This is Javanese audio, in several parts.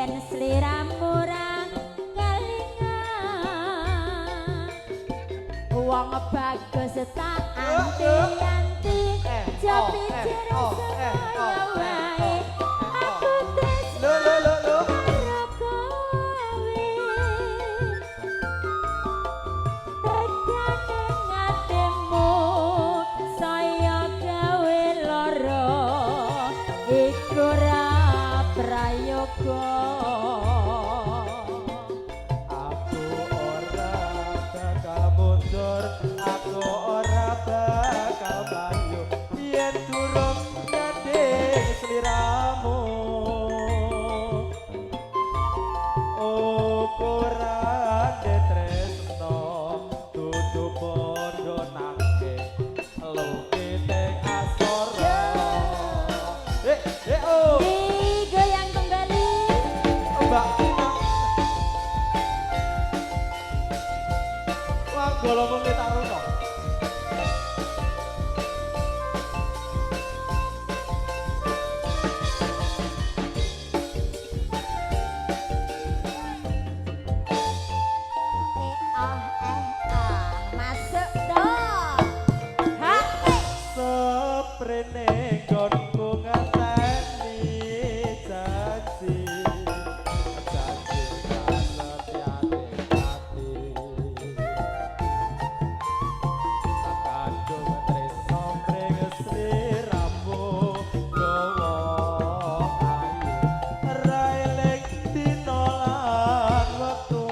yen sliramu ra kelingan. Wong bagus tak anti-anti, aja pikir semoyo wae. Aku tresno karo kowe. Tegane ngatimu saya gawe lara, iku ra prayoga. Aku ora bakal mundur, aku ora bakal mlayu yen durung nyanding sliramu. Ukurane tresno dudu padha nangke lukiting asara. Eh, eh, oh. Digoyang kembali. Mbak Tina. Wah, golongan Taruno. Eh ah eh ah, masuk toh. Ha eh. Seprene nggonku ngenteni janji, janji kasetyane ati. Sakandung tresno mring sliramu gawa ayu, ra eling dina lan wektu.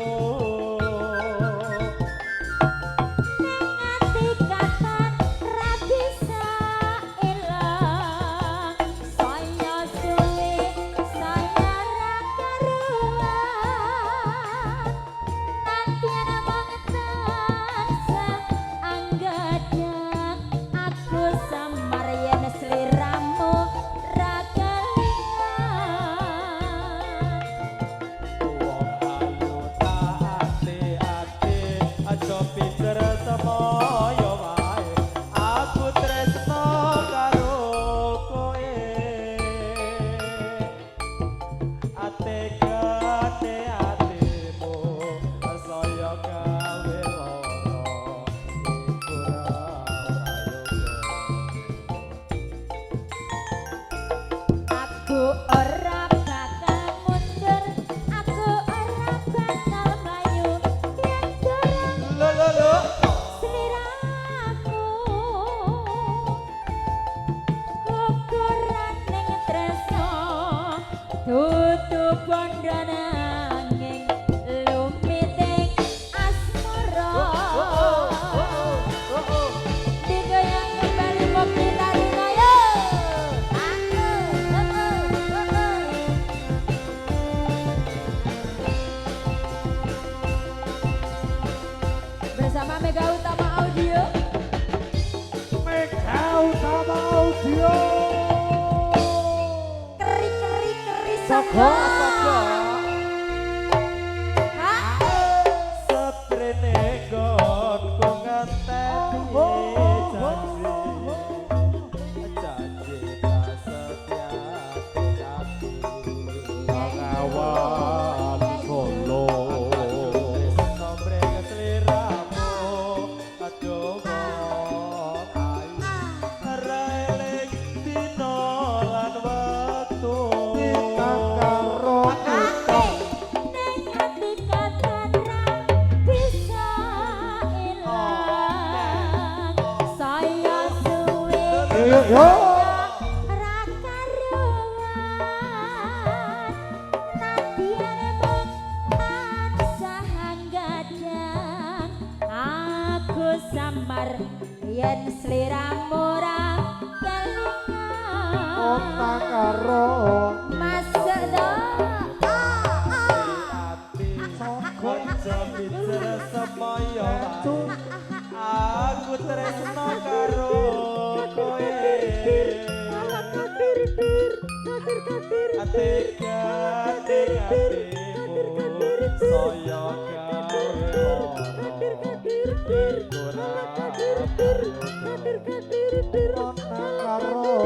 Ning ati katon ra bisa ilang, saya suwe saya ra karuan. Nantian mung tansah anggadang, aku samar yen sliramu ra kelingan. Wong ayu tak ati-ati, aja pijer semoyo wae. Aku tresno karo kowe. Ategane atimu saya gawe lara, iku ra prayoga. Aku ora bakal mundur, aku ora bakal mlayu yen durung Lho lho lho. sliramu. Ukuraning tresno dudu bondo nanging lumiting asmara. Digoyang kembali Mopi Taruna yo. Aku, oh, oh, oh. Bersama Mega Utama Audio. Mega Utama Audio. Keri keri keri Sogo. sogo. Ha. Seprene nggonku ngenteni janji, janji kasetyane ati. Bengawan Solo. Tresno mring sliramu aduh wong ayu, ra eling dina lan wektu. Kita karo kita. Ning ati katon ra bisa ilang, saya suwe Yo yo. ra karuan. Nadyan mung tansah anggadang, aku samar yen sliramu ra kelingan. Kota karo Masuk toh. Ah ah. Ati aja pijer semoyo wae. Aku tresno karo kowe. Ategane atimu saya gawe lara, iku ra prayoga. Kota karo.